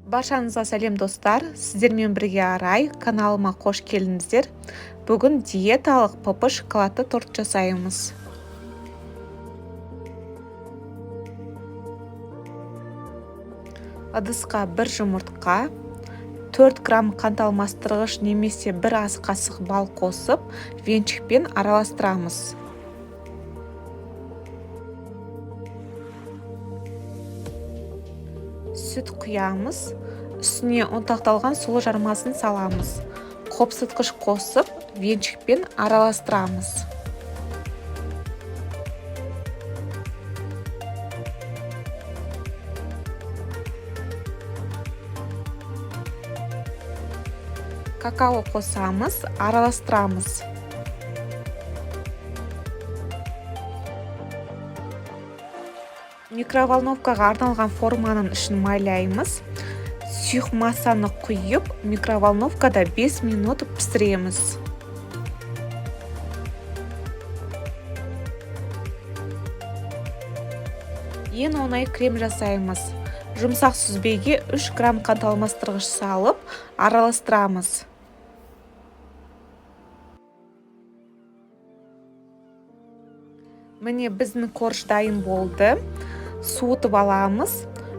Баршаңызға сәлем, достар! Сіздермен бірге Арай. Каналыма қош келдіңіздер! Бүгін диеталық ПП шоколадты торт жасаймыз. Ыдысқа 1 жұмыртқа, 4 грамм қант алмастырғыш немесе 1 ас қасық бал қосып, венчикпен араластырамыз. Сүт құямыз, үстіне ұнтақталған сұлы жармасын саламыз. Қопсытқыш қосып, венчикпен араластырамыз. Какао қосамыз, араластырамыз. Микроволновкаға арналған форманың ішін майлаймыз. Сұйық массаны құйып, микроволновкада 5 минут пісіреміз. Ең оңай крем жасаймыз. Жұмсақ сүзбеге 3 грамм қант алмастырғыш салып, араластырамыз. Міне, біздің корж дайын болды. Суытып аламыз,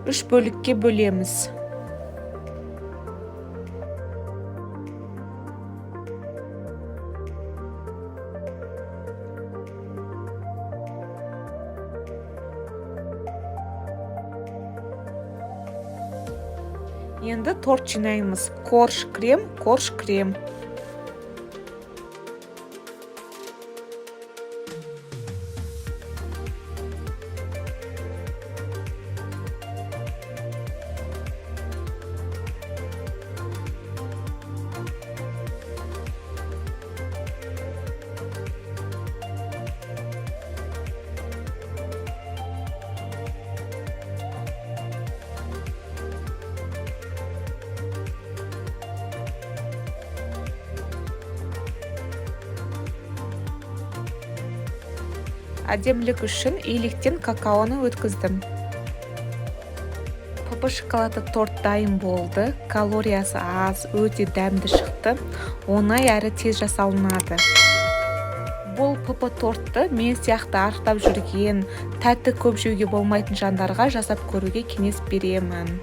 3 бөлікке бөлеміз. Енді торт жинаймыз. Корж, крем, корж, крем. Әдемілік үшін електен какаоны өткіздім. ПП шоколадты торт дайын болды. Калориясы аз, өте дәмді шықты. Оңай әрі тез жасалынады. Бұл ПП тортты мен сияқты арықтап жүрген, тәтті көп жеуге болмайтын жандарға жасап көруге кеңес беремін.